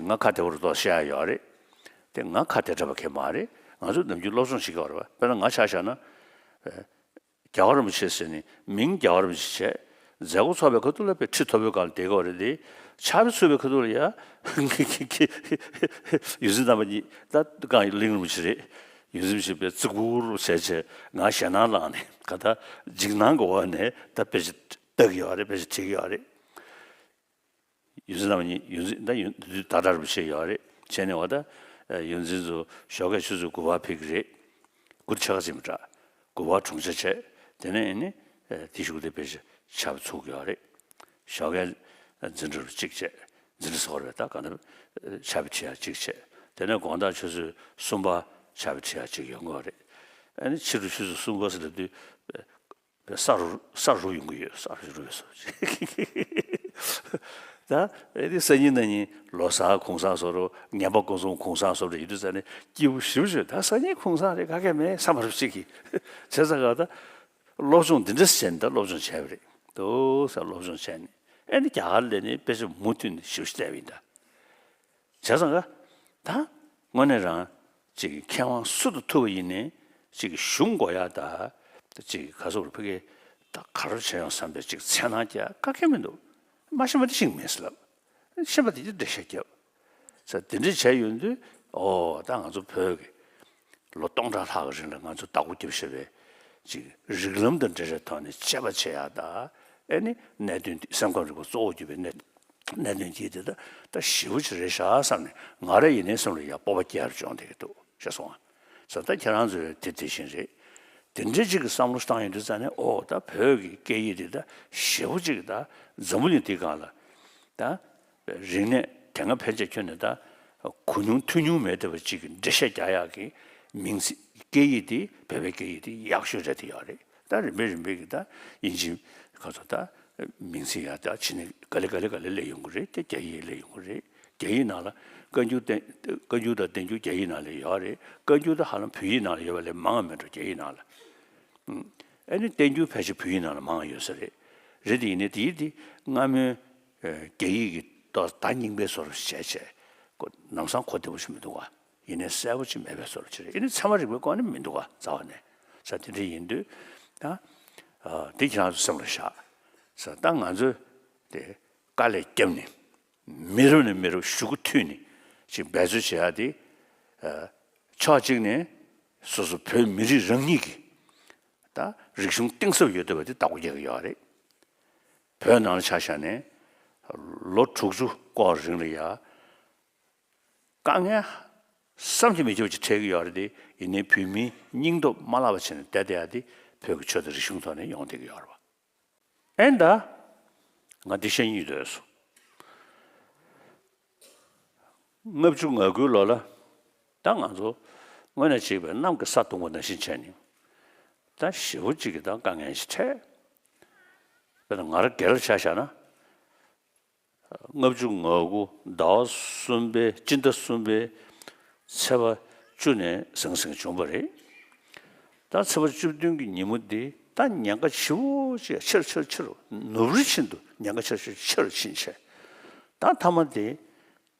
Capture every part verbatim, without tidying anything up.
ང་ཁ་བདེ་པོ་རུ་ཏོག་བཤད་ཡ་ཡོད་རེད། དེ་ང་ཁ་བདེ་དྲགས་པ་གང་ཡང་མ་རེད། ང་ཚོ་ནམ་རྒྱུན་སློབ་སྦྱོང་བྱེད་ཀྱི་ཡོད་རེད་བ། དཔེར་ན་ང་ཆ་བཞག་ན། རྒྱལ་བ་རིན་པོ་ཆེ་ཟེར་ནས་མིང་རྒྱལ་བ་རིན་པོ་ཆེ་བྱས། མཛད་སྒོ་ཚོགས་པའི་ཁ་ཐུག་ལ་དཔེ་ཁྲི་མཐོ་པོའི་སྒང་ལ་བསྡད་ཀྱི་ཡོད་རེད་དེ། ཕྱག་དཔེ་ཚུགས་པའི་ཁ་ཐུག་ལ་ཡ། ཡོངས་འཛིན་རྣམ་པ་གཉིས་ད་གང་གླིང་རིན་པོ་ཆེ་རེད། ཡོངས་འཛིན་ཆེ་དཔེ་བརྩི་བཀུར་བྱས་བྱས་ང་ཞེད་སྣང་ལངས་ནས་ག་ད་འཇིགས་སྣང་གི་འོག་ནས་ད་དཔེ་ཆ་ལྟ་གི་ཡོད་རེད། དཔེ་ཆ་ཁྲིད་ཀྱི་ཡོད་རེད། ཡོངས་འཛིན་རྣམ་པ་གཉིས་ཡོངས་འཛིན་ད་ཡོངས་འཛིན་ད་ལྟ་རུ་བྱས་ཡོད་རེད། བྱས་ནས་འོ་ད་ཡོངས་འཛིན་ཚོ་ཞོགས་ཀས་ཆུ་ཚོད་དགུ་པ་ཕེབས་ཀྱི་རེད། དགུ་ཆ་ག་ཚིམ་འདྲ། དགུ་པ་གྲོངས་ཆ་བྱས། དེ་ནས་ཨེ་ནི་དེ་གཞུག་དེ་དཔེ་ཆ་ཕྱག་དཔེ་ཚུགས་ཀྱི་ཡོད་རེད། ཞོགས་ཀས་འཛིན་གྲྭ་རུ་གཅིག་བྱས། འཛིན་གྲྭ་ཟེར་བ་རེད་ད་ག་ན་ཕྱག་དཔེ་ཁྲིད་ཡ་གཅིག་བྱས། དེ་ནས་དགོང་དག་ཆུ་ཚོད་གསུམ་པ་ཕྱག་དཔེ་ཁྲིད་ཡ་གཅིག་ཡོང་གི་ཡོད་རེད། ཨེ་ནི་ཕྱི་དྲོ་ཆུ་ཚོད་གསུམ་པ་ཟེར་ལབ་དུས། ས་རུབ་ས་རུབ་ཡོང་གི་ཡོད། ས་རུབ་རུབ་ཡོད་སོ། ད་ཨེ་དེ་སང་ཉིན་གནངས་ཉིན་ལོ་གསར་གུང་སེང་བཟོ་རོགས། ངན་པ་སྐུ་གསུམ་གུང་སེང་བཟོ་རོགས་ཡོད་དུས་ཙ་ནས་སྐྱིད་པོ་ཞེ་པོ་ཅིག་ད་སང་ཉིན་གུང་སེང་རེད། ག་གེ་མེད་བསམ་པ་རུ་ཅིག་གིས་བྱས་ཙང་ག་ད་སློབ་སྦྱོང་འདི་འདྲ་བྱས་ནས་ད་སློབ་སྦྱོང་བྱས་པ་རེད་འདུག་ཟེར། སློབ་སྦྱོང་བྱས་ནས་ཨེ་ནི་རྒྱ་གར་སླེབས་ནས་དཔེ་ཆ་མུ་མཐུད་ནས་ཞེ་པོ་ཅིག་བལྟས་པ་ཡིན་ད། བྱས་ཙང་ག་ད་དངོས་གནས་རང་ཅིག་མཁས་དབང་སུ་དང་ཐུག་པ་ཡིན་ནའི་ཅིག་གཞུང་དགོས་ཡ་ད་ཅིག་ག་ཟེར་བ་ཕ་གི་ད་ག་རེ་བྱས་ཡོང་བསམ་པའི་ཅིག་འཚེར་སྣང་རྒྱག་ག་གེ་མི་འདུག་མ་ཤེས་པ་དེ་ཤེས་ཀྱི་མེད་ཟེར་ལབ། ཤེས་པ་དེ་གྱིས་འགྲེལ་བཤད་རྒྱབ། ས་དེ་འདྲ་བྱས་ཡོང་དུས་ཨོ་ད་ང་ཚོ་བོད་ཀྱི་ལོ་སྟོང་ཕྲག་ལྷག་གི་རིང་ལ་ང་ཚོ་བདག་པོ་རྒྱབ་བཞག་པའི་ཅིག་རིགས་ལམ་དང་འབྲེལ་བའི་ཐོག་ནས་དཔྱད་པ་བྱེད་ཡ་ད་ཨེ་ནི་གནད་དོན་འདི་སེམས་ཁམས་རིག་པ་གཙོ་བོ་གྱུར་པའི་གནད་གནད་དོན་འདི་དེ་ད་ད་ཞེ་པོ་ཅིག་རེད་ཤག་བསམ་ནས་ང་རང་ཡིན་ནའི་སེམས་ལ་ཡ་སྤོབས་པ་སྐྱེ་ཡར་བྱུང་བསྡད་ཀྱི་འདུག་ཤེས་སོང་ང་། ས་ད་ཁྱེད་རང་ཚོས་དེ་དེ་བཞིན་རེད། དེ་འདྲའི་ཅིག་གི་བསམ་བློ་བཏང་ཡོང་དུས་ཙ་ནས་ཨོ་ད་བོད་ཀྱི་སྐད་ཡིག་འདི་ད་ཞེ་པོ་ཅིག་ད་འཛམ་བུ་གླིང་འདིའི་སྒང་ལ་ད། རིག་གནས་དེ་སྔ་ཕལ་ཆེར་ཁྱོན་ནས་ད་གོ་མྱོང་ཐོས་མྱོང་མེད་བསྡད་པ་ཅིག་གི་འགྲེལ་བཤད་རྒྱག་ཡག་གི་མིང་ཚིག་སྐད་ཡིག་དེ་བོད་པའི་སྐད་ཡིག་དེ་ཡག་ཤོས་རེད་དེ་ཡོད་རེད། ད་རིམ་པས་རིམ་པས་ཀྱི་ད་དབྱིན་ཇི་ཁ་ཚོ་ད་མིང་ཚིག་ཡག་ད་ཕྱི་ནས་ག་ལེ་ག་ལེ་ག་ལེ་སླེབས་ཡོང་གི་རེད་དེ་རྒྱ་ཡིག་སླེབས་ཡོང་གི་རེད། རྒྱ་ཡིག་ནང་ལ་བཀའ་འགྱུར་བསྟན་བཀའ་འགྱུར་དང་བསྟན་འགྱུར་རྒྱ་ཡིག་ནང་ལ་ཡོད་རེད། བཀའ་འགྱུར་ད་ཧ་ལམ་བོད་ཡིག་ནང་ལ་ཡོད་པ་ལས་མང་བ་མེད་འགྲོ་རྒྱ་ཡིག་ནང་ལ། ཨ་ནི་བསྟན་འགྱུར་ཕལ་ཆེར་བོད་ཡིག་ནང་ལ་མང་ཡོད་ས་རེད། རེད་དེ་ཡིན་ནའི་དེ་ཡིག་དེ་སྔ་མོའི་རྒྱ་ཡིག་གི་ཏོག་ཙམ་རྙིང་པའི་བཟོ་འདྲ་བྱས་བྱས་ཁོ་ལམ་སང་གོ་བདེ་པོ་ཞིག་མི་འདུག་ག་ཡིན་ནའི་གསལ་པོ་ཅིག་མེད་པའི་བཟོ་འདྲ་ཅིག་རེད། ཡིན་ནའི་ཚད་མ་རིག་པའི་སྐོར་ནི་མི་འདུག་ག་རྩ་བ་ནས། ས་དེ་འདྲ་ཡིན་དུས་ད་དེ་ཁྱེད་རང་ཚོ་སེམས་ལ་བཞག་ས། ད་ང་ཚོས་དེ་དཀའ་ལས་བརྒྱབ་ནས། མི་རབས་ནས་མི་རབས་གཞུག་གུ་མཐུད་ནས་ཅིག་འབད་རྩོལ་བྱེད་ཡ་དེ། ཕྱོགས་གཅིག་ནས་སོ་སོ་བོད་མི་རིགས་རང་ཉིད་ཀྱི་ད་རིག་གཞུང་གཏིང་ཟབ་ཡོད་བསྡད་པ་དེ་བདག་པོ་རྒྱག་གི་ཡོད་རེད། བོད་ནང་ལ་ཆ་བཞག་ནས་ལོ་དྲུག་ཅུ་སྐོར་རིང་ལ་ཡ་དཀའ་ངལ་བསམ་གྱིས་མི་ཁྱབ་པ་ཅིག་འཕྲད་ཀྱི་ཡོད་རེད་དེ། ཡིན་ནའི་བོད་མིའི་སྙིང་སྟོབས་མ་བརླག་པ་བྱས་ནས་བསྡད་བསྡད་ཡ་དེ་བོད་ཀྱི་ཆོས་དང་རིག་གཞུང་ཐོག་ནས་ཡོང་བསྡད་ཀྱི་ཡོད་རེད་བ། ཨེ་ད། ང་འདི་བཤད་སྙིང་འདོད་སོང་། ལྔ་བཅུ་ང་དགུའི་ལོ་ལ། ད་ང་ཚོ་དངོས་གནས་བྱས་པའི་གནམ་གྱི་ས་བརྡུངས་པ་ནང་བཞིན་བྱས་ནས། ད་ཞེ་པོ་ཅིག་གི་ད་དཀའ་ངལ་ཞིག་འཕྲད། དཔེར་ན་ང་རང་སྒེར་ལ་ཆ་བཞག་ན། ལྔ་བཅུ་ང་དགུ་ཟླ་བ་གསུམ་པའི་སྤྱི་ཟླ་གསུམ་པའི་ཚེས་པ་བཅུ་ནས་ཟང་ཟིང་བྱུང་བ་རེད། ད་ཚེས་པ་བཅུ་བདུན་གྱི་ཉིན་མོ་འདི་ད་ཉེན་ཁ་ཆེ་བོ་ཅིག་ཆེ་རུ་ཆེ་རུ་ཆེ་རུ་ནུབ་རི་བཞིན་དུ་ཉེན་ཁ་ཆེ་རུ་ཆེ་རུ་ཆེ་རུ་ཕྱིན་བྱས། ད་མཐའ་མ་དེ་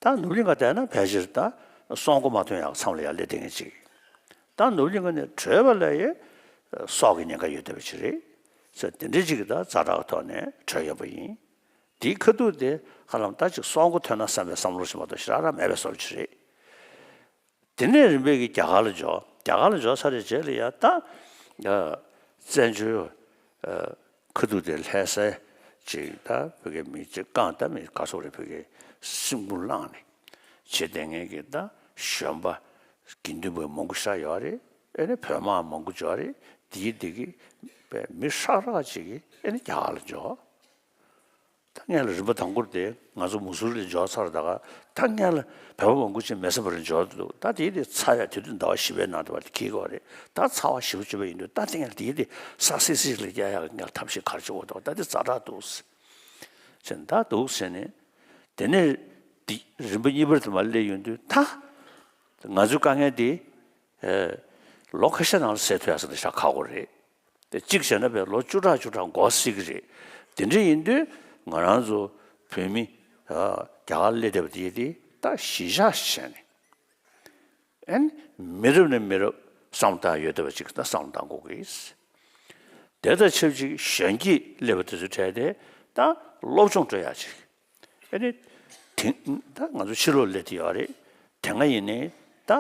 ད་ནུབ་གླིང་ག་བསྡད་ན་ཕལ་ཆེར་ད་སྲོག་མགོ་མ་ཐོན་ཡག་མཚམས་ལ་ཡར་སླེབས་བསྡད་མཁན་ཅིག་ད་ནུབ་གླིང་ག་ནས་བྲོས་པ་ལ་ཡི་སྲོག་གི་ཉེན་ཁ་ཡོད་བསྡད་པ་ཅིག་རེད། ཚེ་དེ་འདྲའི་ཅིག་གི་ད་ཛ་དྲག་གི་ཐོག་ནས་བྲོས་ཡོད་པ་ཡིན། དེའི་ཁ་ཐུག་དེ་ཧ་ལམ་ད་ཅིག་སྲོག་མགོ་ཐོན་ན་བསམ་པའི་བསམ་བློ་ཞིག་མ་གཏོགས་ཞེ་དྲག་རང་མེད་པའི་བཟོ་འདྲ་ཅིག་རེད། དེ་ནས་རིམ་པས་ཀྱིས་རྒྱ་གར་ལ་འབྱོར། རྒྱ་གར་ལ་འབྱོར་ཚར་བའི་རྗེས་ལ་ཡང་ད་བཙན་བྱོལ་ཁ་ཐུག་དེ་ལྷ་སའི་ཅིག་ད་བོད་སྐད་མི་ཅིག་རྐང་ད་མི་ག་སོག་རེད། བོད་སྐད་སྲིན་འབུ་བླངས་ནས་བྱེད་བསྡད་མཁན་གྱི་ད་གཞོན་པ་དགེ་འདུན་པ་མང་པོ་ཞིག་ཡོད་རེད། ཨེ་ནི་བོད་དམག་མང་པོ་འབྱོར་རེད། དེའི་དེ་གི་མི་ཧྲག་ཧྲག་ཅིག་གིས་ཨེ་ནི་རྒྱ་གར་ལ་འབྱོར། ད་སྔོན་ལ་རིམ་པ་དང་པོར་དེ་ང་ཚོ་མུ་སུ་རི་ལ་འབྱོར་ཚར། ད་ག་ད་སྔོན་ལ་བོད་པ་མང་པོ་ཅིག་མེ་ཟ་བར་འབྱོར་འདུག་ད་དེའི་དེ་ཚ་བའི་དུས་ཚོད་ཟླ་བ་བཞི་པའི་ནང་དུ་བར་དུ་འཁེལ་གྱི་ཡོད་རེད། ད་ཚ་བ་ཞེ་པོ་ཅིག་ཡིན་དུས་ད་དེ་སྔོན་ལ་དེའི་དེ་ས་སིལ་སིལ་ལ་རྒྱག་ཡག་གི་སྔོན་ལ་ཐབས་ཤེས་ག་རེ་བྱེད་དགོས་འདུག་ད་དེ་ཛ་དྲག་འདུག་ཟེར། བྱས་ད་འདུག་ཟེར་ནས་དེ་ནས་དེ་རིམ་པ་གཉིས་པར་དུ་མར་སླེབས་ཡོང་དུས་ད་ང་ཚོའི་དཀའ་ངལ་དེ་ལོ་ཁ་ཤས་ནང་ལ་སེལ་ཐུབ་ཡག་ཟེར་ན་ཞེ་དྲག་ཁག་པོ་རེད། དེ་གཅིག་བྱས་ན་བས་ལོ་བཅུ་ཕྲག་བཅུ་ཕྲག་འགོར་སྲིད་ཀྱི་རེད། དེ་འདྲ་ཡིན་དུས་ང་རང་ཚོ་བོད་མི་རྒྱ་གར་སླེབས་བསྡད་པ་དེ་དེ་ ད་གཞི་བཞག་བྱས་ནས། ཨན། མི་རབས་ནས་མི་རབས་བསམ་བློ་བཏང་ཡོད་བསྡད་པ་ཅིག་ད་བསམ་བློ་བཏང་དགོས་ཀྱི། དེ་དང་ཆབས་ཅིག་གཞོན་སྐྱེས་སླེབས་པ་དེ་ཚོའི་གྲས་དེ་ད་སློབ་སྦྱོང་སྤྲོད་ཡག་ཅིག་ཨ་ནི། དེང་ད་ང་ཚོ་ཕྱི་ལོགས་སླེབས་ཏེ་ཡོད་རེད། དེ་སྔ་ཡིན་ནའི་ད་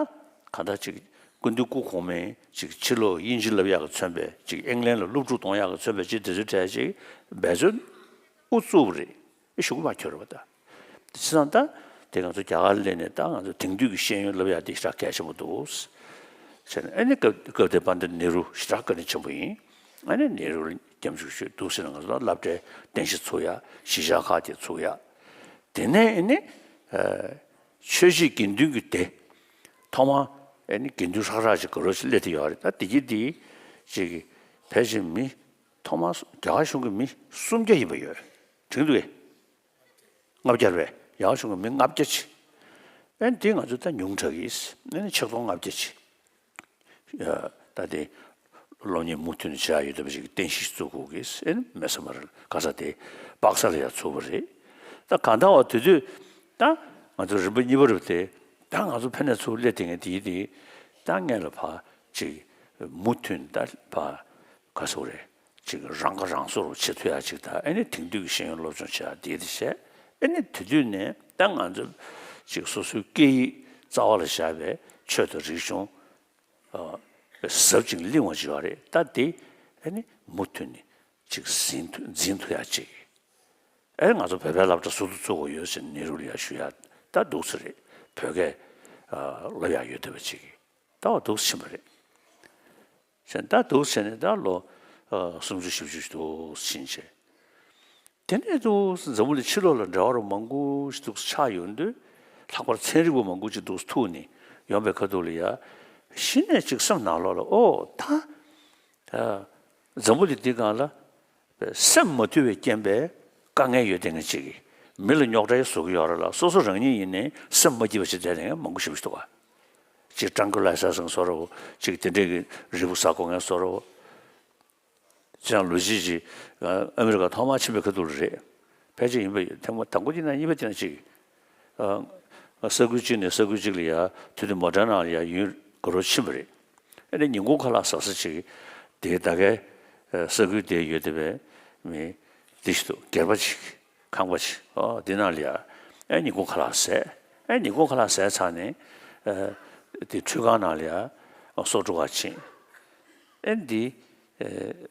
གང་ལྟར་ཅིག་སྐུ་མདུན་སྐུ་གོང་མའི་ཅིག་ཕྱི་ལོགས་དབྱིན་ཇི་བསླབ་ཡག་གི་མཚོན་པའི་ཅིག་ཨིང་ལན་ལ་སློབ་ཕྲུག་གཏོང་ཡག་གི་མཚོན་པའི་ཅིག་དེ་ཚོའི་གྲས་ཅིག་འབད་བརྩོན་དབུ་བཙུགས་པ་རེད། ཨེ་ཞུ་གི་མ་ཁྱོད་རེད་པ་ད། བྱས་ཙང་ད་དེ་ང་ཚོ་རྒྱ་གར་སླེབས་ནས་ད་ང་ཚོ་དེང་དུས་ཀྱི་ཤེས་ཡོན་བསླབ་ཡག་དེ་ཞེ་དྲག་གལ་ཆེན་པོ་འདུག་ཟེར་ནས། ཨ་ནི་སྐབས་སྐབས་དེ་པཎྜི་ཏ་ནེ་རུ་ཞེ་དྲག་བཀའ་དྲིན་ཆེན་པོ་ཡིན། ཨ་ནི་ནེ་རུ་ལ་སྐྱབས་འཇུག་ཞུས་འདུག་ཟེར་ནས་ང་ཚོ་ལ་སློབ་གྲྭའི་རྟེན་གཞི་ཚུགས་ཡག་གཞིས་ཆགས་ཁག་དེ་ཚུགས་ཡག་དེ་ནས་ཨ་ནི་ཆོས་བྱེད་དགེ་འདུན་གྱི་སྡེ་ཐོག་མ་ཨ་ནི་དགེ་འདུན་ཧྲག་ཧྲག་ཅིག་ག་རོ་ཞིག་སླེབས་ཏེ་ཡོད་རེད། ད་དེ་གི་དེ་ཅིག་ཕལ་ཆེར་མི་ཐོག་མ་རྒྱ་གར་གཞུང་གི་མི་སུམ་བརྒྱ་ཡིན་པ་ཡོད། དྲན་འདུག་གས། ལྔ་བརྒྱ་རེད་པས། ཡང་བྱུང་གི་མི་ལྔ་བརྒྱ་ཅིག་ཨེ་འདི་ང་ཚོ་ད་ཉུང་དྲགས་ཀྱིས་ཨེ་ཆིག་སྟོང་ལྔ་བརྒྱ་ཅིག་ད་དེ་སློབ་གཉེར་མུ་མཐུད་ནས་བྱེད་ཡག་ཡོད་བསྡད་པ་ཅིག་གི་རྟེན་གཞི་བཙུགས་དགོས་ཀྱིས་ཨེ་མེད་ས་མ་རེད། ག་ས་དེ་པག་ས་ལ་ཡང་ཚུགས་པ་རེད། ད་གང་ལྟར་བ་དེ་དུས་ད་ང་ཚོ་རིམ་པ་གཉིས་པ་རེད་དེ། ད་ང་ཚོ་ཕ་ནས་ཚུར་སླེབས་དེ་ངས་དེའི་དེ་ད་སྔན་ལ་ཕར་ཅིག་མུ་མཐུད་ནས་ད་ཕར་ག་སོ་རེད། ཅིག་རང་ཁ་རང་གསོ་རུ་བྱེད་ཐུབ་ཡག་ཅིག་དང་། ཨེ་ནི་དེང་དུས་ཀྱི་ཤེས་ཡོན་སློབ་སྦྱོང་བྱེད་ཡག་དེ་དེ་བྱས། ཨེ་ནི་དེ་དུས་ནས་ད་ང་ཚོ་ཅིག་སོ་སོའི་སྐད་ཡིག་རྩ་བ་ལ་བཞག་པའི་ཆོས་དང་རིག་གཞུང་ཟབ་ཅིང་བརླིང་བ་ཅིག་ཡོད་རེད། ད་དེ་ཨེ་ནི་མུ་མཐུད་ནས་ཅིག་འཛིན་ཐུབ་འཛིན་ཐུབ་ཡག་ཅིག་ཨེ་ང་ཚོ་བོད་པའི་སློབ་གྲྭ་ཟུར་དུ་བཙུགས་དགོས་ཡོད་ཟེར་ནེ་རུ་ལ་ཡང་ཞུ་ཡག་ད་འདུག་ས་རེད། བོད་སྐད་སློབ་ཡག་ཡོད་བསྡད་པ་ཅིག་ད་བ་འདུག་ཕྱིན་པ་རེད། བྱས་ད་འདུག་བྱས་ནས་ད་ལོ་ཨ་སུམ་ཅུ་བཞི་བཅུ་ཞིག་འདུག་ཕྱིན་བྱས། དེ་ནས་འདུག་འཛམ་བུ་གླིང་ཕྱི་ལོགས་ལ་འབྲེལ་བ་རུ་མང་པོ་ཞིག་འདུག་ཆགས་ཡོང་དུས། ལྷག་པར་ཚན་རིག་པ་མང་པོ་ཅིག་འདུག་ཐུག་ནས་ཡོང་པའི་ཁ་ཐུག་ལ་ཡ། གཞི་ནས་ཅིག་སེམས་ནང་ལོགས་ལ་ཨོ་ད་ཨ་འཛམ་བུ་གླིང་འདི་སྒང་ལ། སེམས་མ་དུལ་བའི་རྐྱེན་པས་དཀའ་ངལ་ཡོད་དེ་ངས་ཅིག་མི་ལ་རྙོག་དྲ་བཟོ་གི་ཡོད་རེད་ལ། སོ་སོ་རང་ཉིད་ཡིན་ནའི་སེམས་མ་སྐྱིད་པ་ཞིག་བསྡད་དེ་ངས་མང་པོ་ཞིག་འདུག་ག་ཅིག་ཀྲང་ཀུ་ལའི་སར་ཟེར་བཟོ་འདྲ་བོ་ཅིག་དེ་འདྲས་ཀྱི་རིལ་བུ་ཟ་དགོས་ངས་བཟོ་འདྲ་བོ། ཅང་ལོ་རྒྱུས་ཅིག་ཨ་མི་རི་ཀ་ཐོག་མར་ཕྱིན་པའི་ཁ་ཐུག་ལ་རེད། ཕལ་ཆེར་ཡིན་པ་ཡོད། ཐེངས་མ་དང་པོ་དེ་ན་གཉིས་པ་དེ་ན་ཅིག་ཨ་ས་ཁུལ་གཅིག་ནས་ས་ཁུལ་གཅིག་ལ་ཡ་དུས་དེ་མོ་ཊ་ནང་ལ་ཡ་ཡུན་དགའ་རབ་ཕྱིན་པ་རེད། ཨ་ནི་ཉིན་གུང་ཁ་ལག་ཟ་ས་ཅིག་དེ་ད་གའི་ས་ཁུལ་དེ་ཡོད་བསྡད་པའི་མི་དེ་ཞིག་འདུག་སྒེར་པ་ཅིག་ཁང་པ་ཅིག་ཨོ་དེ་ནང་ལ་ཡ་ཨ་ཉིན་གུང་ཁ་ལག་ཟས། ཨ་ཉིན་གུང་ཁ་ལག་ཟས་ཚར་ནས་ཨ་དེ་ཁྲུས་ཁང་ནང་ལ་ཡ་སོ་དཀྲུག་ག་ཕྱིན། ཨ་འདི་ཨ་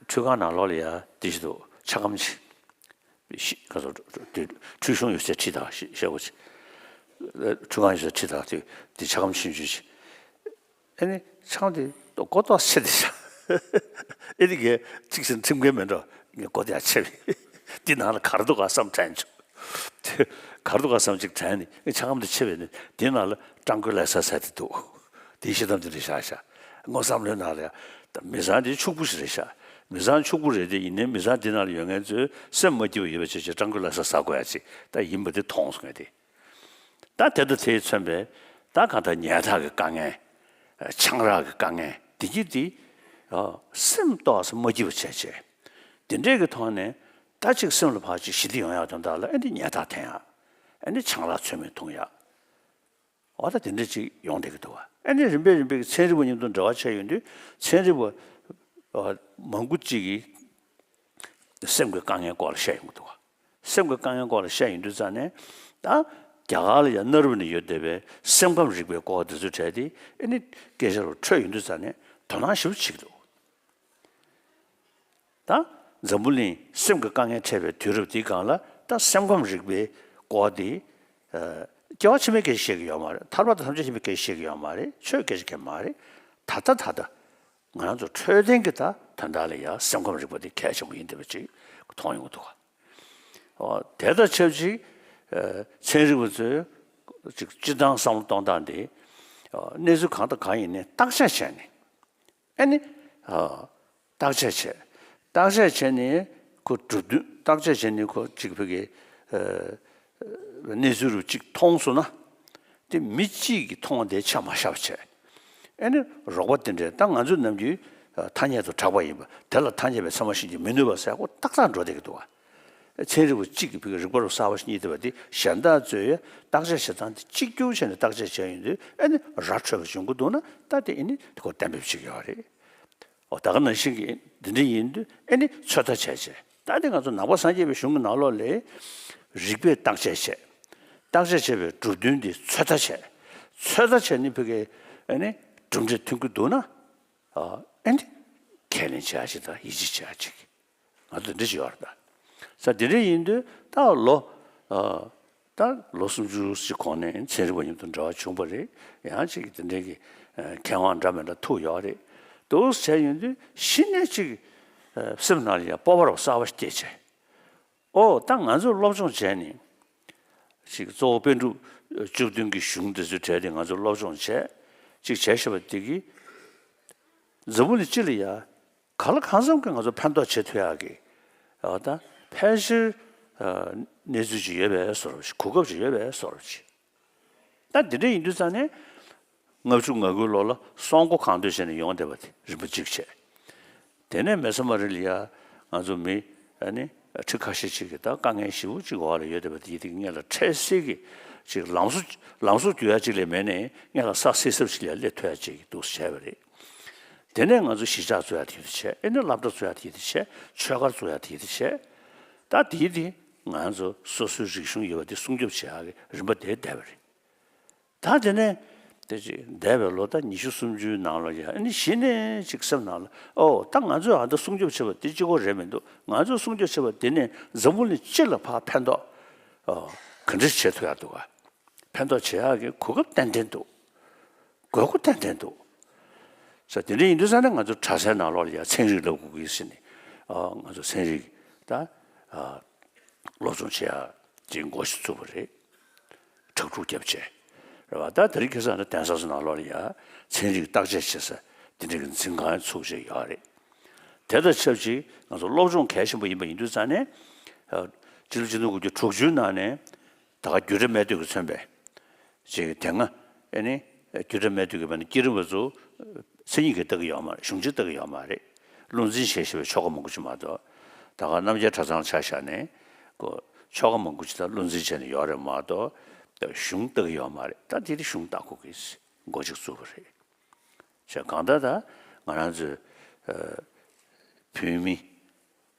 ཁྲུས་ཁང་ནང་ལོགས་ལ་ཡ་དེ་ཞིག་འདུག་ཆ་སྒམ་ཅིག་ཤི་ག་ཚོད་དེ་ཁྲུས་གཞོང་ཡོད་སའི་ཁྲི་དང་ཤི་ཤེལ་སྒོ་ཆེ། ཁྲུས་ཁང་ཡོད་སའི་ཁྲི་དང་དེ་དེ་ཆ་སྒམ་ཆུང་ཆུང་ཞིག་ཨེ་ནི་ཆང་དེ་མགོ་ཏོག་ཆེ་དེ་ཤ། ཨེ་ནི་གས་གཅིག་ཟིན་ཁྲིམས་འགལ་མེད་འགྲོ། ངས་མགོ་དེ་ཡང་ཆེ་བས། དེ་ནང་ལ་གར་འདུག་ག་བསམ་དྲན་བྱུང་། དེ་གར་འདུག་ག་བསམ་གཅིག་དྲན་ནས་ཨེ་ཆ་སྒམ་དེ་ཆེ་བས་ནི་དེ་ནང་ལ་ཀྲང་ཀུ་ལའི་སར་ཟེར་དེ་འདུག་དེའི་ཤི་དམ་དེ་རེད་ཤག་ཤག་དངོས་བསམ་བློའི་ནང་ལ་ཡ། ད་མི་ཚང་དེ་ཕྱུག་པོ་ཞིག་རེད་ཤག་མི་ཚང་ཕྱུག་པོ་རེད་དེ། ཡིན་ནའི་མི་ཚང་དེ་ནང་ལ་ཡོད་མཁན་ཚོས་སེམས་མ་སྐྱིད་པ་ཡོད་པ་བྱས་བྱས་ཀྲང་ཀུ་ལའི་སར་ཟ་དགོས་ཡ་ཅིག་ད་ཡིན་པ་དེ་མཐོང་སོང་ངས་དེ། ད་དེ་དང་དེས་མཚོན་པའི་ད་གང་ལྟར་ཉལ་ཐག་གི་དཀའ་ངལ། ཆང་རག་གི་དཀའ་ངལ་དེ་གྱིས་དེ་སེམས་ཏོག་ཙམ་མ་སྐྱིད་པ་བྱས་བྱས། དེ་འདྲས་ཀྱི་ཐོག་ནས་ད་ཅིག་སེམས་ལ་ཕར་ཅིག་ཞི་བདེ་ཡོང་ཡག་དོན་དག་ལ་ཨེ་འདི་ཉལ་ཐག་འཐེན་ཡག་ཨེ་འདི་ཆང་རག་ཚོད་མེད་འཐུང་ཡག་འོ་ད་དེ་འདྲ་ཅིག་ཡོང་བསྡད་ཀྱི་འདུག་བ། ཨ་ནི་རིམ་པས་རིམ་པས་ཀྱི་ཚན་རིག་པ་མཉམ་དུ་འབྲེལ་བ་བྱས་ཡོང་དུས་ཚན་རིག་པ་མང་པོ་ཅིག་གིས་སེམས་ཀྱི་དཀའ་ངལ་སྐོར་ལ་བཤད་ཡོང་གི་འདུག་བ། སེམས་ཀྱི་དཀའ་ངལ་སྐོར་ལ་བཤད་ཡོང་དུས་ཙང་ནས་ད་རྒྱ་གར་ལ་ཡང་གནའ་རབས་ནས་ཡོད་བསྡད་པའི་སེམས་ཁམས་རིག་པའི་སྐོར་དེ་ཚོའི་གྲས་དེ་ཨ་ནི་སྐད་ཆ་རུ་འཕྲོད་ཡོང་དུས་ཙང་ནས་དོ་སྣང་ཞེ་པོ་བྱེད་ཀྱི་འདུག་ད་འཛམ་བུ་གླིང་སེམས་ཀྱི་དཀའ་ངལ་འཕྲད་པའི་དུས་རབས་འདིའི་སྒང་ལ་ད་སེམས་ཁམས་རིག་པའི་སྐོར་འདི། ཨ་སྐྱེ་བ་ཕྱི་མའི་སྐད་ཆ་བཤད་ཀྱི་ཡོད་མ་རེད། ཐར་པ་དང་ཐམས་ཅད་མཁྱེན་པའི་སྐད་ཆ་བཤད་ཀྱི་ཡོད་མ་རེད། ཆོས་སྐད་ཆ་གང་ཡང་མ་རེད། ད་ལྟ་ད་ལྟ་ང་རང་ཚོ་འཕྲོད་བསྟེན་གྱི་ད་དོན་དག་ལ་ཡང་སེམས་ཁམས་རིག་པ་འདི་གལ་ཆེན་པོ་ཡིན་བསྡད་པ་ཅིག་མཐོང་ཡོང་གི་འདུག་ག་ཨོ་དེ་དང་ཆབས་ཅིག་ཨ་ཚན་རིག་པ་ཚོས་ཅིག་སྤྱིར་བཏང་བསམ་བློ་གཏོང་སྟངས་འདི་ཨ་གནས་ཚུལ་གང་དང་གང་ཡིན་ནའི་བརྟག་དཔྱད་བྱས་ནས། ཨ་ནི། ཨ་བརྟག་དཔྱད་བྱས། བརྟག་དཔྱད་བྱས་ནས་ཁོ་གྲུབ་དོན་བརྟག་དཔྱད་བྱས་ནས་ཁོ་གཅིག་ཕ་གི་ཨ་གནས་ཚུལ་རུ་གཅིག་མཐོང་སོང་ན། དེ་མི་གཅིག་གིས་མཐོང་བ་དེ་ཆ་མ་བཞག་པ་བྱས། ཨ་ནི་རོགས་པ་དེ་འདྲས་ད་ང་ཚོ་ནམ་རྒྱུན་ཨ་ཐ་སྙད་དུ་གྲགས་པ་ཡིན་པ་དེ་ལ་ཐ་སྙད་པའི་ཚད་མ་ཤེས་ཀྱི་མི་ནུས་པ་ཟེར་ཁོ་ཏག་ཏག་འགྲོ་བསྡད་ཀྱི་འདུག་བ། ཚན་རིག་པ་གཅིག་གིས་ཕ་གི་རིག་པ་རུ་གསར་པ་ཞིག་རྙེད་བསྡད་པ་དེ་གཞན་དག་ཚོས་བརྟག་དཔྱད་བྱེད་སྟངས་དེ་གཅིག་གྱུར་བྱས་ནས་བརྟག་དཔྱད་བྱས་ཡོང་དུས་ཨ་ནི་ར་འཕྲོད་པ་འབྱུང་གི་འདུག་ན་ད་དེ་ཨ་ནི་དེ་ཁོ་གཏན་འབེབས་བྱེད་ཀྱི་ཡོད་རེད། འོ་ད་ག་ནང་བཞིན་གྱི་འདི་འདྲ་ཡིན་དུས་ཨ་ནི་ཚོད་ལྟ་བྱས་བྱས་ད་དེ་ང་ཚོ་ནང་པ་སངས་རྒྱས་པའི་གཞུང་གི་ནང་ལོགས་ལས་རིགས་པས་བརྟག་དཔྱད་བྱས། བརྟག་དཔྱད་བྱས་པའི་གྲུབ་དོན་འདི་ཚོད་ལྟ་བྱས། ཚོད་ལྟ་བྱས་ནས་ཕ་གི་ཨ་ནི་གྲུབ་འབྲས་ཐོན་གྱི་འདུག་ན་ཨ་ནི་ཁས་ལེན་བྱེད་ཡ་ཅིག་དང་ཡིད་ཆེས་བྱེད་ཡ་ཅིག་ང་ཚོ་འདི་འདྲ་ཞིག་ཡོད་རེད་ད། ས་འདི་འདྲ་ཡིན་དུས་ད་ལོ་ཨ་ད་ལོ་སུམ་ཅུ་ཞིག་གོང་ནས་ཚན་རིག་པ་མཉམ་དུ་འབྲེལ་བ་བྱུང་བ་རེད། ཡང་ཅིག་འདི་འདྲའི་གི་ཨ་མཁས་དབང་འདྲ་མི་འདྲ་ཐུག་ཡོད་རེད། འདུག་བྱས་ཡོང་དུས་གཞི་ནས་ཅིག་ཨ་སེམས་ནང་ལ་ཡང་སྤོབས་པ་རབ་གསར་པ་ཞིག་སྐྱེས་བྱས། ཨོ་ད་ང་ཚོས་སློབ་སྦྱོང་བྱས་ནས་ཅིག་གཙོ་བོ་པཎ་གྲུབ་བཅུ་བདུན་གྱི་གཞུང་འདི་ཚོའི་གྲས་དེ་ང་ཚོས་སློབ་སྦྱོང་བྱས་ཅིག་བྱས་ཤེས་པ་དེ་གིས་འཛམ་བུ་གླིང་སྤྱི་ལ་ཡ། གང་ལ་གང་འཚམ་གྱིས་ང་ཚོ་ཕན་ཐོགས་བྱེད་ཐུབ་ཡག་གི་ཨ་ད་ཕལ་ཆེར་ཨ་གནས་ཚུལ་ཅིག་ཡོད་པའི་བཟོ་འདྲ་ཞིག་གོ་སྐབས་ཅིག་ཡོད་པའི་བཟོ་འདྲ་ཞིག་ད་འདི་འདྲ་ཡིན་དུས་ཙང་ནས་ལྔ་བཅུ་ང་དགུའི་ལོ་ལ་སྲོག་མགོ་གང་འདོད་བྱས་ནས་ཡོང་བསྡད་པ་དེ་རིམ་པ་གཅིག་བྱས། དེ་ནས་མེ་ས་མ་རི་ལ་ཡ་ང་ཚོ་མི་ཨ་ནི་ཁྲི་ཁ་ཤས་ཅིག་གིས་ད་དཀའ་ངལ་ཞེ་པོ་ཅིག་འོག་ལ་ཡོད་བསྡད་པ་དེ་ཡིད་དེ་སྔོན་ལ་འཕྲལ་སེལ་གྱི་ཅིག་ལམ་བཟོ་ལམ་བཟོ་རྒྱུ་ཡ་ཅིག་ལས་མེད་ནས་སྔོན་ལ་ས་སེལ་ས་ཅིག་ལ་སླེབས་ཐུབ་ཡ་ཅིག་འདུག་སེ་བྱས་པ་རེད། དེ་ནས་ང་ཚོ་གཞིས་ཆགས་བཙུགས་ཡ་དེ་ཡིད་དུ་བྱས། ཨེ་ནས་སློབ་གྲྭ་བཙུགས་ཡ་དེ་ཡིད་དུ་བྱས། ཆོས་སྒར་བཙུགས་ཡ་དེ་ཡིད་དུ་བྱས། ད་དེ་དེ་ང་ཚོ་སོ་སོའི་རིག་གཞུང་ཡོད་པ་དེ་སྲུང་སྐྱོབ་བྱེད་ཡ་གི་རིམ་པ་དེ་བསྡད་པ་རེད། ད་དེ་ནས་དེ་ཅིག་འདས་པའི་ལོ་ད་ཉི་ཤུ་སུམ་ཅུའི་ནང་ལ་ཡ་ཨེ་ནི་གཞི་ནས་ཅིག་སེམས་ནང་ལ་ཨོ་ད་ང་ཚོས་ཨ་ད་སྲུང་སྐྱོབ་བྱེད་པ་དེ་གཅིག་པོ་རེད་མི་འདུག་ང་ཚོས་སྲུང་སྐྱོབ་བྱེད་པ་དེ་ནས་འཛམ་བུ་གླིང་སྤྱི་ལ་ཕར་ཕན་ཐོགས་ཨོ་ག་འདྲ་བྱེད་ཐུབ་ཡ་འདུག་ག་ཕན་ཐོགས་བྱེད་ཡག་གི་གོ་སྐབས་ཏན་ཏན་འདུག་དགོས་མཁོ་ཏན་ཏན་འདུག་ས་དེ་འདྲ་ཡིན་དུས་ཙང་ནས་ང་ཚོ་གྲྭ་སའི་ནང་ལོགས་ལ་ཡང་ཚན་རིག་བསླབ་དགོས་ཀྱི་ཟེར་ནས་ཨ་ང་ཚོ་ཚན་རིག་ད་ཨ་སློབ་སྦྱོང་བྱེད་ཡག་ཅིག་འགོ་ཞིག་བཙུགས་པ་རེད། དྲག་སྒྲུག་བརྒྱབ་བྱས་རེད་བ། ད་དེ་རིང་ཁ་སང་ནི་གདན་ས་ཚོ་ནང་ལོགས་ལ་ཡང་ཚན་རིག་བརྟག་དཔྱད་བྱེད་ས་དེ་འདྲ་གི་འཛིན་ཁང་ཚུགས་བྱས་ཡོད་རེད། དེ་དང་ཆབས་ཅིག་ང་ཚོ་སློབ་སྦྱོང་གལ་ཆེན་པོ་ཡིན་པ་ཡིན་དུས་ཙང་ནས་ཨ་སྤྱི་ལོ་ཆིག་སྟོང་དགུ་བརྒྱ་དྲུག་ཅུའི་ནང་ནས། ད་ག་རྒྱུད་གྲྭ་སྨད་སྟོད་ཀྱིས་མཚོན་པའི་ཅིག་དེ་སྔ་ཨེ་ནི་རྒྱུད་གྲྭ་སྨད་སྟོད་ཀྱི་བར་ན་བསྐྱེད་རིམ་པ་ཚོ་མཚན་ཉིད་ཀྱིས་ལྟ་གི་ཡོད་མ་རེད། གཞུང་ཆེན་ལྟ་གི་ཡོད་མ་རེད། བློ་འཛིན་བྱས་བྱས་པའི་ཆོ་ག་མང་པོ་ཅིག་མ་གཏོགས། ད་ག་རྣམ་རྒྱལ་གྲྭ་ཚང་ཆ་བཞག་ནས་ཀོ་ཆོ་ག་མང་པོ་ཅིག་ད་བློ་འཛིན་བྱས་ནས་ཡོད་རེད་མ་གཏོགས་གཞུང་ལྟ་གི་ཡོད་མ་རེད། ད་དེ་དེ་གཞུང་ལྟ་དགོས་ཀྱི་འགོ་ཅིག་བཙུགས་པ་རེད། བྱས་གང་ལྟར་ད་ང་རང་ཚོའི་ཨ་བོད་མི་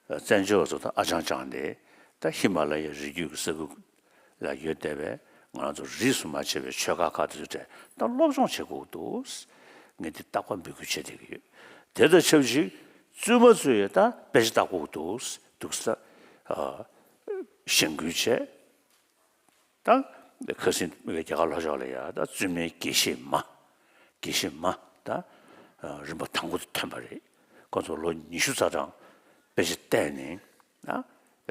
བཙན་བྱོལ་བ་ཚོ་དང་ཨ་ཅང་ཅང་དེ་ད་ཧི་མ་ལ་ཡའི་རི་རྒྱུད་ཀྱི་ས་ཁུལ་ལ་ཡོད་བསྡད་པའི་ང་རང་ཚོ་རིས་སུ་མ་ཆད་པའི་ཆོས་ཁག་ཁག་དེ་ཚོའི་གྲས་ད་སློབ་སྦྱོང་བྱེད་དགོས་འདུག་ངས་འདི་རྟག་པར་འབོད་སྐུལ་བྱེད་བསྡད་ཀྱི་ཡོད། དེ་དང་ཆབས་ཅིག་བཙུན་མ་ཚོས་ད་དཔེ་ཆ་ལྟ་དགོས་འདུག་འདུག་ས་ཨ་གཞེན་སྐུལ་བྱས། ད་ཁ་སང་རྒྱ་གར་ལྷོ་ཕྱོགས་ལ་ཡ་ད་བཙུན་མའི་དགེ་བཤེས་མ། དགེ་བཤེས་མ་ད་རིམ་པ་དང་པོ་དེ་ཐོན་པ་རེད། ཁོ་ཚོ་ལོ་ཉི་ཤུ་རྩ་གྲངས་དཔེ་ཆ་བལྟས་ནས་ད་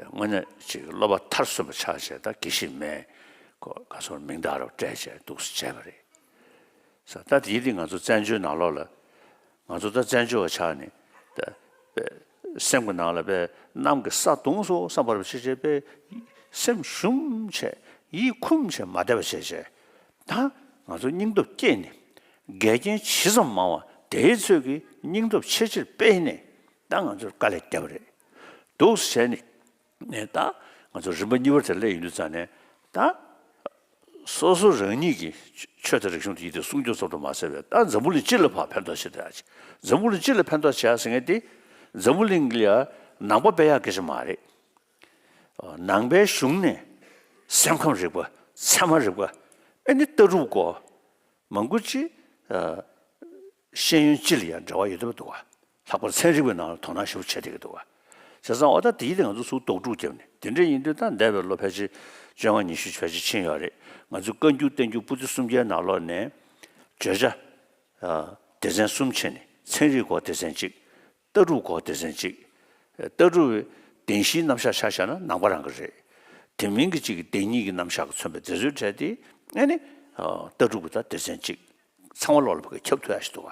དངོས་གནས་ཅིག་སློབ་པ་མཐར་སོན་པ་ཆགས་བྱས་ད་དགེ་བཤེས་མའི་ཁོ་ག་སོར་མིང་རྟགས་རབ་སྤྲད་བྱས་འདུག་སེ་བྱས་པ་རེད། ས་ད་དེའི་དེ་ང་ཚོ་བཙན་བྱོལ་ནང་ལོགས་ལ། ང་ཚོ་ད་བཙན་བྱོལ་བ་ཆགས་ནས་ད་དཔེ་སེམས་ཀྱི་ནང་ལ་དཔེ་གནམ་གྱི་ས་གདུང་སོང་བསམ་པར་བྱེད་བྱེད་དཔེ་སེམས་ཞུམ་བྱས་ཡིད་ཁུམ་བྱས་མ་བསྡད་པ་བྱས་བྱས་ད་ང་ཚོ་སྙིང་སྟོབས་བསྐྱེད་ནས་འགལ་རྐྱེན་ཇི་ཙམ་མང་བ་དེའི་ཚོད་ཀྱིས་སྙིང་སྟོབས་ཆེ་ཆེར་སྤེལ་ནས་ད་ང་ཚོར་དཀའ་ལས་བརྒྱབ་པ་རེད། འདུག་སེ་བྱས་ནས་ནས་ད་ང་ཚོ་རིམ་པ་གཉིས་པར་དེ་སླེབས་ཡོང་དུས་ཙང་ནས་ད། སོ་སོ་རང་ཉིད་ཀྱི་ཆོས་དང་རིག་གཞུང་དེ་ཡིད་དུ་སྲུང་སྐྱོབ་ཙམ་དུ་མ་ཟད་པའི་ད་འཛམ་བུ་གླིང་སྤྱི་ལ་ཕར་ཕན་ཐོགས་བྱེད་ཐུབ་ཡ་ཅིག་འཛམ་བུ་གླིང་སྤྱི་ལ་ཕན་ཐོགས་བྱེད་ཡ་ཟེར་མཁན་དེ་འཛམ་བུ་གླིང་གི་ལ་ནང་པ་སྤེལ་ཡག་སྐད་ཆ་མ་རེད། ནང་པའི་གཞུང་ནས་སེམས་ཁམས་རིག་པ། ཚད་མ་རིག་པ། ཨེ་ནི་ལྟ་གྲུབ་སྐོར་མང་པོ་ཅིག་ཤེས་ཡོན་སྤྱི་ལ་ཡང་འབྲེལ་བ་ཡོད་པ་འདུག་ག་ལྷག་པར་ཚན་རིག་པའི་ནང་ལ་དོ་སྣང་ཞེ་པོ་བྱེད་བསྡད་ཀྱི་འདུག་ག་བྱས་ཙང་འོ་ད་དེའི་སྟེང་ང་ཚོ་ཚུར་རྡོག་སྒྲུག་བརྒྱབ་ནས་དེ་འདྲ་ཡིན་དུས་ད་འདས་པའི་ལོ་ཕལ་ཆེར་བཅོ་ལྔ་ཉི་ཤུ་ཕལ་ཆེར་ཕྱིན་ཡོད་རེད། ང་ཚོའི་བཀའ་འགྱུར་བསྟན་འགྱུར་པོ་ཏི་སུམ་བརྒྱའི་ནང་ལོགས་ནས་བརྗོད་བྱ་སྡེ་ཚན་གསུམ་ཕྱེ་ནས་ཚན་རིག་སྐོར་སྡེ་ཚན་གཅིག་ལྟ་གྲུབ་སྐོར་སྡེ་ཚན་གཅིག་ལྟ་གྲུབ་བདེན་བཞིའི་རྣམ་གཞག་ཆ་བཞག་ན་ནང་པ་རང་གི་རེད། དེ་མིན་གྱི་གཅིག་གི་བདེན་གཉིས་ཀྱི་རྣམ་གཞག་གི་མཚོན་པའི་དེ་ཚོའི་གྲས་དེ་ཨ་ནི་ལྟ་གྲུབ་ཀྱི་ད་སྡེ་ཚན་གཅིག་ཚང་མ་ལོག་ལ་ཕ་གི་ཁྱབ་ཐུབ་ཡ་ཞིག་འདུག་ག་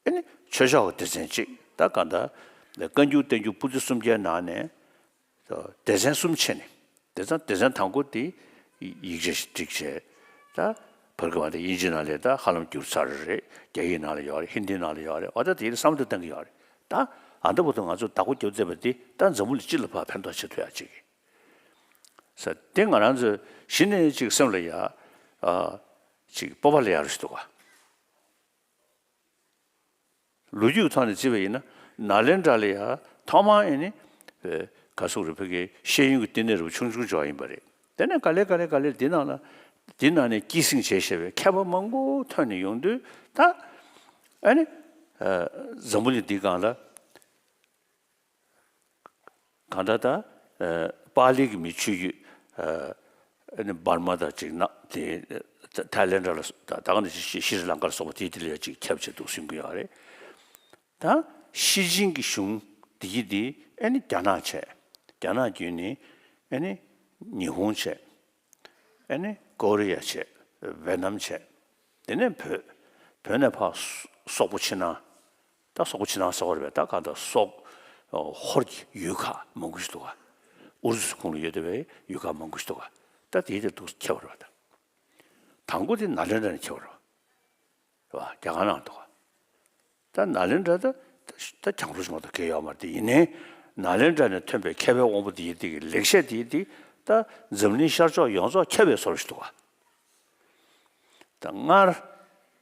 ཨ་ནི་ཆོས་ཕྱོགས་ཀྱི་སྡེ་ཚན་གཅིག་ད་གང་ལྟར་བཀའ་འགྱུར་བསྟན་འགྱུར་པོ་ཏི་སུམ་བརྒྱའི་ནང་ནས་སྡེ་ཚན་གསུམ་ཕྱེ་ནས་སྡེ་ཚན་སྡེ་ཚན་དང་པོ་དེ་ཡིག་ཆ་ཞིག་བསྒྲིགས་བྱས་ད་བར་གྱི་བར་དུ་དབྱིན་ཇི་ནང་ལ་ད་ཧ་ལམ་བསྒྱུར་ཚར་རེད། རྒྱ་ཡིག་ནང་ལ་ཡོད་རེད། ཧིན་དི་ནང་ལ་ཡོད་རེད། འོ་ད་དེ་བསམ་བློ་བཏང་གི་ཡོད་རེད། ད་ཨ་འདྲ་བོ་དུ་ང་ཚོ་བདག་པོ་རྒྱབ་བསྡད་པ་དེ་ད་འཛམ་བུ་གླིང་སྤྱི་ལ་ཕར་ཕན་ཐོགས་བྱེད་ཐུབ་ཡ་ཅིག་གི་ ས་དེ་ང་རང་ཚོས་གཞི་ནས་ཅིག་སེམས་ལ་ཡ་ཨ་ཅིག་སྤོབས་པ་སླེབས་ཡག་རེད་ཞུ་འདུག་ག་ལོ་རྒྱུས་ཐོག་ནས་བརྩིས་པ་ཡིན་ན་ནཱ་ལེནྡྲ་ལ་ཡ་ཐོག་མར་ཨེ་ནི་ག་སོག་རི་ཕ་གི་ཤེས་ཡོན་གྱི་བསྟི་གནས་རུ་ཆུང་ཆུང་ཅིག་ཡིན་པ་རེད། དེ་ནས་ག་ལེ་ག་ལེ་ག་ལེ་འདི་ནང་ལ་འདི་ནང་ནས་སྐྱེད་སྲིང་བྱས་བྱས་པའི་མཁས་པ་མང་པོ་ཐོན་ནས་ཡོང་དུས་ད་ཨེ་ནི་འཛམ་བུ་གླིང་འདིའི་སྒང་ལ་གང་ལྟར་ད་པཱ་ལི་གི་མི་ཆོས་བརྒྱུད་ཨ་ནི་འབར་མ་དང་ཅིག་ན་དེ་ཐའི་ལེན་ཌ་ལ་ད་ག་ནང་བཞིན་ཤི་རི་ལང་ཀ་ལ་སོགས་པ་དེའི་དེ་ལ་ཡ་ཅིག་ཁྱབ་བྱས་འདུག་གསུང་གི་ཡོད་རེད། ད་ཤི་ཅིན་གྱི་གཞུང་འདི་ཡི་འདི་ཨ་ནི་རྒྱ་ནག་བྱས། རྒྱ་ནག་བརྒྱུད་ནས་ཨ་ནི་ཉི་ཧོང་བྱས། ཨ་ནི་ཀོ་རི་ཡ་བྱས། ཝེ་ནམ་བྱས། དེ་ནས་བོད། བོད་ནས་ཕར་སོག་པོ་ཕྱི་ནང་། ད་སོག་པོ་ཕྱི་ནང་ཟེར་བ་རེད་པས། ད་གང་ལྟར་སོག་ཧོར་གྱི་ཡུལ་ཁག་མང་པོ་ཞིག་འདུག་ག་ཨུ་རུ་སུ་ཁོངས་ལ་ཡོད་བསྡད་པའི་ཡུལ་ཁག་མང་པོ་ཞིག་འདུག་ག་ད་དེའི་དེ་འདུག་ཁྱབ་པ་རེད་པ། ད་དང་པོ་དེ་ནཱ་ལེནྡྲ་ནས་ཁྱབ་པ་རེད་པ། རེད་པ། རྒྱ་གར་ནང་འདུག་ག་ད་ནཱ་ལེནྡྲ་ད་ད་གྱང་ལོ་ཞིག་མ་གཏོགས་གང་ཡོད་མ་རེད། དེ་ཡིན་ནའི་ནཱ་ལེནྡྲ་ནས་ཐོན་པའི་མཁས་པའི་དབང་པོ་དེ་ཡི་དེ་གི་ལེགས་བཤད་དེ་ཡི་དེ་ད་འཛམ་གླིང་ཤར་ཕྱོགས་ཡོངས་རྫོགས་ཁྱབ་པའི་བཟོ་འདྲ་ཞིག་འདུག་ག་ད་སྔར་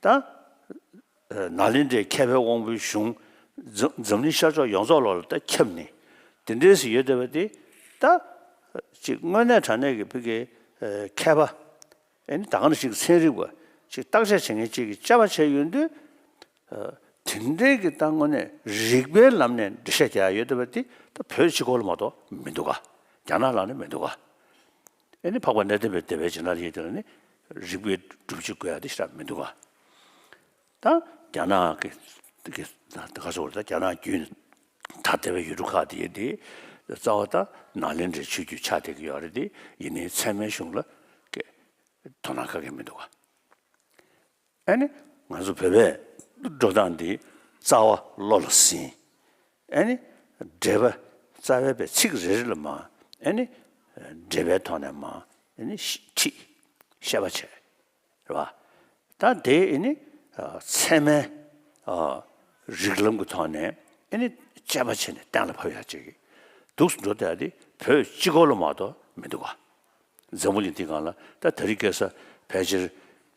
ད་ནཱ་ལེནྡྲའི་མཁས་པའི་དབང་པོའི་གཞུང་འཛམ་འཛམ་གླིང་ཤར་ཕྱོགས་ཡོངས་རྫོགས་ལོགས་ལ་ད་ཁྱབ་ནས་དེ་འདྲའི་ཞིག་ཡོད་བསྡད་པ་དེ་ད་ཅིག་དངོས་གནས་དྲང་གནས་ཀྱི་བོད་ཀྱི་མཁས་པ་ཨེ་ནི་ད་ག་ནང་བཞིན་གྱི་ཚན་རིག་པ་ཅིག་བརྟག་དཔྱད་བྱེད་མཁན་ཅིག་གིས་དཔྱད་པ་བྱས་ཡོང་དུས། དེ་འདྲའི་གི་ད་དངོས་གནས་རིགས་པའི་ལམ་ནས་འགྲེལ་བཤད་རྒྱག་ཡ་ཡོད་བསྡད་པ་དེ་ད་བོད་སྤྱི་ཁོག་ལ་མ་གཏོགས་མི་འདུག་ག་རྒྱ་ནག་ལ་ནི་མི་འདུག་ག་ཨེ་ནི་འཕགས་པ་གནས་བརྟན་པའི་སྡེ་པའི་རྗེས་གནང་ཡིན་དེ་ལ་ནི་རིགས་པའི་སྒྲུབ་བྱེད་དགོས་ཡ་དེ་ཞེ་དྲག་མི་འདུག་ག་ད་རྒྱ་ནག་གི་གི་ད་ག་ཚོད་ད་རྒྱ་ནག་བརྒྱུད་ད་བསྡད་པའི་ཡུལ་གྲུ་ཁག་དེ་དེ་རྩ་བ་ད་ནཱ་ལེནྡྲའི་ཆོས་བརྒྱུད་ཆགས་བསྡད་ཀྱི་ཡོད་རེད་དེ། ཡིན་ནའི་ཚད་མའི་གཞུང་ལ་གི་དོ་སྣང་ག་གེ་མི་འདུག་ག་ཨ་ནི་ང་ཚོ་བོད་པའི་འགྲོ་སྟངས་འདི་རྩ་བ་བློ་ལ་ཟིན། ཨ་ནི་འགྲེལ་པ་རྩ་བའི་པའི་ཚིག་རེ་རེ་ལ་མ་ཨ་ནི་འགྲེལ་པའི་ཐོག་ནས་མ་ཨ་ནི་ཁྲིད་བཤད་པ་བྱས་རེད་པ། ད་དེ་ཨ་ནི་ཚད་མའི་རིགས་ལམ་གྱི་ཐོག་ནས་ཨ་ནི་དཔྱད་པ་བྱས་ནས་གཏན་ལ་ཕབ་ཡག་ཅིག་འདུག་འགྲོ་བསྡད་དེ་བོད་སྤྱི་ཁོག་ལ་མ་གཏོགས་མི་འདུག་ག་འཛམ་བུ་གླིང་འདི་སྒང་ལ་ད་དེ་རིང་ཁ་སང་ཕལ་ཆེར་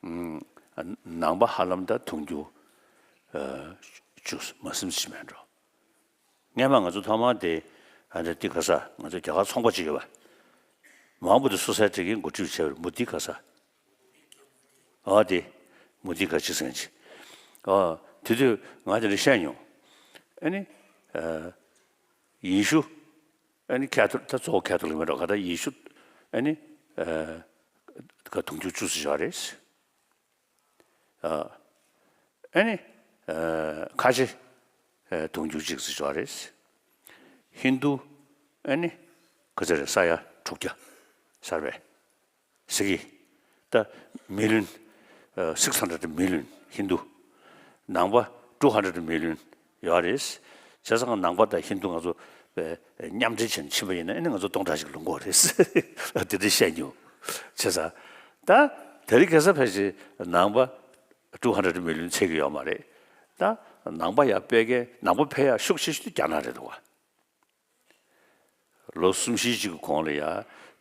ནང་པ་ཧ་ལམ་ད་དུང་ཕྱུར་བཅུ་མ་ཟིན་ཅིག་མེད་འགྲོ། སྔན་མ་ང་ཚོ་ཐོག་མར་དེ་ཨ་འདྲ་འདི་ག་ས་ང་ཚོ་རྒྱ་གར་ཚོང་པ་ཅིག་ཡོད་པ། མང་པོ་དེ་སུ་སའི་ཊི་གིས་འགོ་ཁྲིད་བྱས་པ་རེད། མུ་དྷི་ག་ས། ཨ་དེ་མུ་དྷི་ག་ཅིག་ཟེར་མཁན་ཅིག་ཨ་དེ་དུས་ང་དེ་འདྲ་བཤད་མྱོང་། ཨ་ནི་ཨ་ཡེ་ཤུ། ཨ་ནི་ཁ་ཐོ་ད་གཙོ་བོ་ཁ་ཐོ་ལིག་མེད་འགྲོ་ག་ད་ཡེ་ཤུ། ཨ་ནི་ཨ་ག་དུང་ཕྱུར་བཅུ་ཙམ་ཡོད་རེད། ཨ་ནི་ཨ་ཁ་ཆེ་ཨ་དུང་ཕྱུར་གཅིག་ཙམ་ཡོད་རེད། ཧིན་དུ་ཨ་ནི་ག་ཚོད་རེད། ས་ཡ་དྲུག་བརྒྱ་ཟེར་བས། ཟེར་གི་ད་མི་ལིན་ཨ་six hundred million ཧིན་དུ། ནང་པ་two hundred million ཡོད་རེད། བྱས་ཙང་ནང་པ་དང་ཧིན་དུ་ང་ཚོ་མཉམ་འབྲེལ་བྱས་ནས་ཕྱིན་པ་ཡིན་ན་ཨ་ནི་ང་ཚོ་སྟོང་ཕྲག་ཞིག་ལོངས་གི་རེད། དེ་འདྲ་བཤད་མྱོང་། བྱས་ཙང་ད་དེ་རིང་ཁ་སང་ཕལ་ཆེར་ནང་པ་two hundred million ཚད་ཀྱི་ཡོད་མ་རེད། ད་ནང་པ་ཡར་སྤེལ་མཁན་ནང་པ་འཕེལ་ཡག་ཤུགས་ཆེ་ཤོས་དེ་རྒྱ་ནག་རེད་འདུག་ག་ལོ་གསུམ་བཞི་ཅིག་གི་གོང་ལ་ཡ་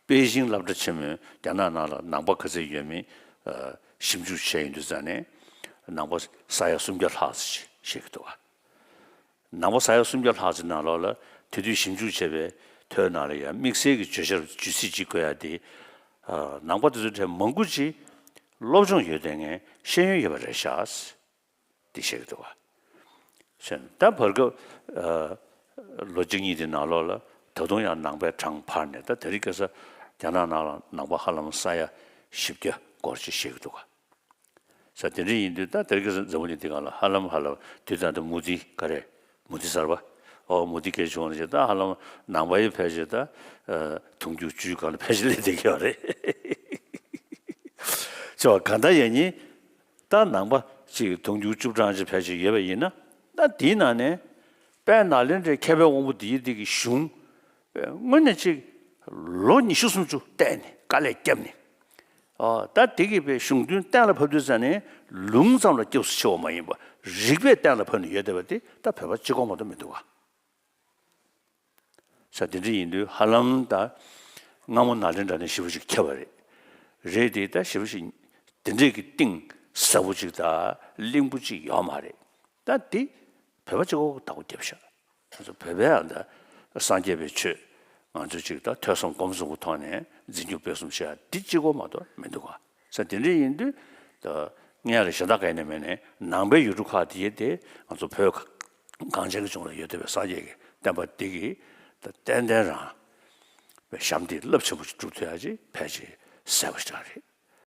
པེ་ཅིང་སློབ་གྲྭ་ཆེན་མོས་རྒྱ་ནག་ནང་ལ་ནང་པ་ག་ཚོད་ཡོད་མེད་ཨ་ཞིབ་འཇུག་བྱས་ཡོང་དུས་ཙང་ནས་ནང་པ་ས་ཡ་སུམ་བརྒྱ་ལྷག་ཙམ་ཞིག་བཤད་ཀྱི་འདུག་ག་ནང་པ་ས་ཡ་སུམ་བརྒྱ་ལྷག་ཙམ་ནང་ལོགས་ལ་དེ་དུས་ཞིབ་འཇུག་བྱས་པའི་ཐོའི་ནང་ལ་ཡ་དམིགས་བསལ་གྱི་བརྗོད་བྱར་བརྗོད་ཚིག་ཅིག་བཀོད་ཡ་དེ་ཨ་ནང་པ་དེ་ཚོའི་གྲས་མང་པོ་ཅིག་སློབ་སྦྱོང་ཡོད་བསྡད་མཁན་ཤེས་ཡོན་ཡོད་པ་རེད་ཤག་འདི་བཤད་ཀྱི་འདུག་ག་ཤེས་ན་ད་བར་སྐབས་ཨ་ལོ་གཅིག་གཉིས་དེ་ནང་ལོགས་ལ་ད་དུང་ཡང་ནང་པའི་གྲངས་འཕར་ནས་ད་དེ་རིང་ཁ་སང་རྒྱ་ནག་ནང་ལ་ནང་པ་ཧ་ལམ་ས་ཡ་བཞི་བརྒྱ་སྐོར་ཅིག་བཤད་ཀྱི་འདུག་ག་ས་དེ་འདྲ་ཡིན་དུས་ད་དེ་རིང་ཁ་སང་འཛམ་བུ་གླིང་འདི་སྒང་ལ་ཧ་ལམ་ཧ་ལམ་དུས་ད་ལྟ་མུ་དྷི་ག་རེ་མུ་དྷི་གསར་པ་ཨོ་མུ་དྷི་སྐད་བྱུང་བ་ནས་ད་ཧ་ལམ་ནང་པ་ཡི་ཕལ་ཆེར་ད་ཨ་དུང་ཕྱུར་བཅུའི་སྒང་ལ་ཕལ་ཆེར་སླེབས་བསྡད་ཀྱི་ཡོད་རེད། ཅེས་པ་གང་ལྟར་ཡང་ཉིད། ད་ནང་པ་ཅིག་དུང་ཕྱུར་བཅུ་གྲངས་ཅིག་ཕལ་ཆེར་ཡོད་པ་ཡིན་ན། ད་དེའི་ནང་ནས་དཔལ་ནཱ་ལེནྡྲའི་མཁས་པའི་དབང་པོ་འདི་ཡི་འདི་གི་གཞུང་དངོས་གནས་ཅིག་ལོ་ཉི་ཤུ་སུམ་ཅུ་བལྟས་ནས་དཀའ་ལས་བརྒྱབ་ནས། ཨ་ད་དེ་གི་པའི་གཞུང་དོན་གཏན་ལ་ཕབ་དུས་ཙ་ནས་ལུང་ཙམ་ལ་སྐྱབས་སུ་མཆི་བ་མ་ཡིན་པ་རིགས་པས་གཏན་ལ་ཕབ་ནས་ཡོད་བསྡད་པ་དེ་ད་བོད་པ་གཅིག་པོ་མ་གཏོགས་མི་འདུག་ག་ས་དེ་འདྲ་ཡིན་དུས་ཧ་ལམ་ད་ སྔ་མོ་ནཱ་ལེནྡྲ་ནས་ཞེ་པོ་ཅིག་ཁྱབ་པ་རེད། རེད་དེ་ད་ཞེ་པོ་ཅིག་དེ་འདྲས་ཀྱི་གཏིང་ཟབ་པོ་ཅིག་དང་བརླིང་པོ་ཅིག་ཡོད་མ་རེད། ད་དེ་བོད་པ་གཅིག་པོ་བདག་པོ་བརྒྱབ་ཤག་ང་ཚོ་བོད་པའི་ཨ་ད་སངས་རྒྱས་པའི་ཆོས་ང་ཚོ་གཅིག་ད་ཐོས་བསམ་སྒོམ་གསུམ་གྱི་ཐོག་ནས་འཛིན་སྐྱོང་སྤེལ་གསུམ་བྱེད་ཡ་འདི་གཅིག་པོ་མ་གཏོགས་མི་འདུག་ག་ས་དེ་འདྲ་ཡིན་དུས་ད་ངས་ལ་གཞན་དག་ག་ཡིན་ནས་མེད་ནས་ནང་པའི་ཡུལ་གྲུ་ཁག་དེ་ཡེ་དེ་ང་ཚོ་བོད་གངས་ཅན་གྱི་ལྗོངས་ལ་ཡོད་བསྡད་པའི་སངས་རྒྱས་ཀྱི་བསྟན་པ་འདི་གི་ད་ཏན་ཏན་རང་བའི་ཞབས་འདེགས་རླབས་ཆེན་པོ་ཞིག་སྒྲུབ་ཐུབ་ཡ་ཅིག་ཕལ་ཆེར་གསལ་པོ་ཞིག་རེད།